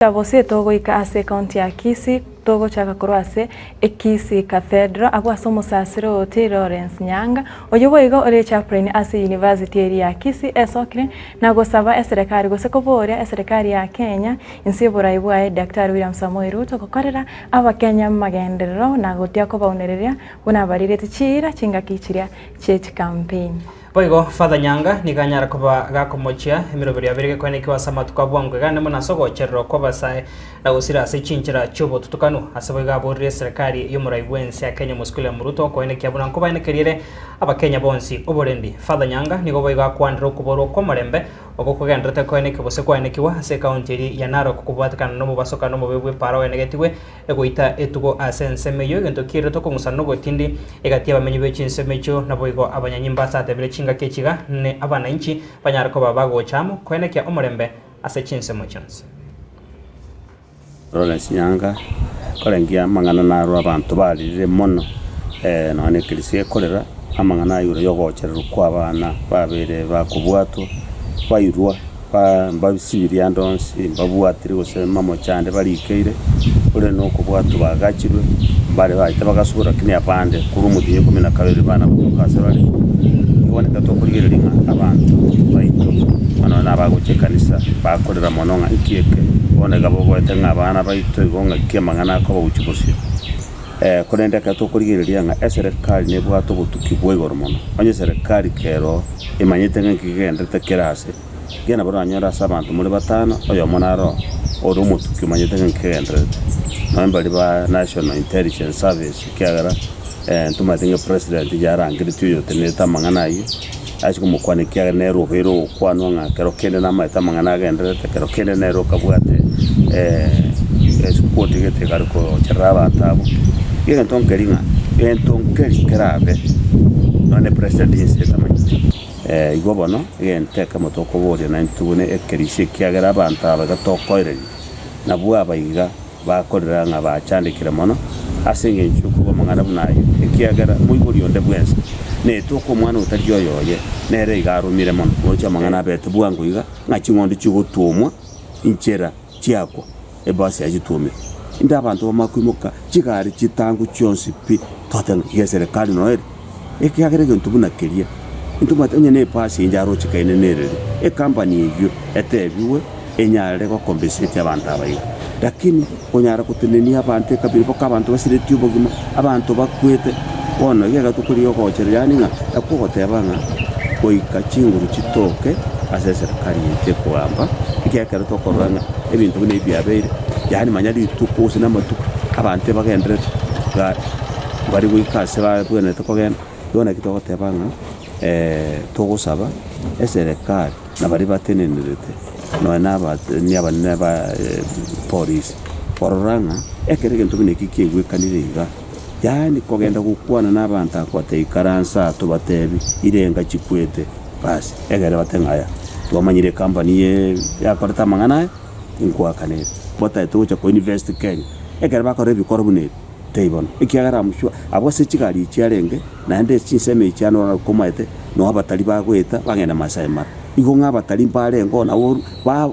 Gose togoika ase ekaunti ya Kisii, togochaka korwa ase Ekisii Cathedral, agwo ase omosasiroti Lawrence Nyanga, oyio boigo ore chaplain ase University eria ya Kisii esokire na gosaba eserekari gose koboria eserekari ya Kenya inse y'oborai bwaye Daktari William Samoei Ruto gokorera abakenya amagenderero na gotia kobaunereria buna barireti chiira chingaki chiria chie chikampeni. Boigo Father Nyanga nigo anyare koba gakomochia emeroberio yabere gekoenekiwa ase amatuko a bwango iga ande mono ase ogochererwa kw'abasae na gosira ase chinchera chi'obotutukanu. Ase boigo aborire eserekari y'omorai bw'ense ya Kenya Omosike William Ruto koenekia buna nkobaenekeria ere Abakenya bonsi oborendi. Father Nyanga nigo boigo akwanire okoborwa kw'omorembe okwo kogenderete koenekiwa gose kwaenekiwa ase ekaunti eria ya Narok kobwatekana nomobasokano omobe bw'epaara oenegetigwe Egoita etugo ase ensemo eyio, egento kiairete okong'usana na obotindi egati y'abamenyi be chinsemo echio, naboigo abanyanyimba ase atebire chingaki echi iga, ne abanainchi banyare koba bagocha amo koenekia omorembe ase chinsemo chionsi. Lawrence Nyaanga, Korengia amang'ana naro abanto baririre mono nonya na ekerisia ekorera, amang'ana aya igoro yogochererwa kwa abana babeire bakobwatwa, bairwa. Mbasibirie ande onsi, mbabwatire gose mamocho ande barikeire, korende nokobwatwa bagachirwe, mbare baete bagasubora, lakini abande korwa omotienyi o ikomi na kabere bana gotoka ase bare. Igo ekero tokorigereria ng'a abanto baito nonya na abagocha ekanisa bakorera mono ng'a nki eke, bono iga boboete ng'a abana baito igo ng'aki amang'ana akoba gochia bosio. Korende ekero tokorigereria ng'a eserekari nebwate obotuki bwa igoro mono, onye eserekari kero emanyete ng'a nki kegenderete kera ase, ekiagera nabo oranyore ase abanto more batano, oyomo naro ore omotuki omanyete ng'a nki kegendererete. Nonya mbaria ba National Intelligence Service ekiagera ntomanyete ng'a epresident yarangeretie oyotenerete amang'ana ayio, ache komokwana ekiagera nere obeire ogokwanwa ng'a kero kende namaete amang'ana agendererete, kero kende nere okabwate esikuoti gete ekare kocherera abanto abwo. Egento nkeri ng'a egento nkeri kerabe nonye na epresident inse etamanyeti. Igo bono egento ekemo tokoboria naintwe buna ekerisia ekiagera abanto aba iga tokoereria, nabwo aba iga. Bakorera ng'a bachandekire mono ase engencho y'okorua amang'ana buna ayio, ekiagera moibori onde bwensi netoka omwana otari oyoye, nere iga aromire mono. Oroche amang'ana abete bwango iga, ng'a ching'ondi chigotwomwa inchera chiakwa, ebasi yachitwomire. Inde abanto bamanye koimoka chigari chitangu chionsi pi, twateba ng'a iga eserekari noyo ere, ekiagera egento buna keria, ntomanyete onye na ebasi inche aroche kaine nereri, ecompany eyio etebiwe. enyare gokompensetia abanto aba iga. Lakini konyara gotenenia abanto ekabira mpaka abanto basiretie obogima, abanto bakwete, bono iga ekero tokorigia ogochera yaani ng'a nakwo ogoteba ng'a goika chinguru chitoke ase eserekari yaito ekogamba, ekiagera ekero tokorora ng'a ebinto buna ebi biabeire, yaani manya rituko gose na amatuko, abanto ebagenderete iga mbari goika ase babwenerete kogenda, igo naki togoteba ng'a togosaba eserekari na baria batenenerete nonya na abatemi abanene ba polisi, korora ng'a ekero egento buna eki kiaigwekanire iga, yaani kogenda gokwana na abanto aba kobatebia ikaransa aa tobatebi irenga chikwete basi, egere batebe ng'a aya twamanyire ecompany eye yakorete amang'ana aya, inkoakanere, batagete gocha ko invest Kenya, ekero bakora ebikoro buna ebi. Tei bono, ekiagera amochwa abwo ase chigari echi arenge, naende chinsemo echi ande orare komaete, noo abatari bagoeta bagenda Masai Mara. Igo ng'a abatari mbarenge oo nabo ba.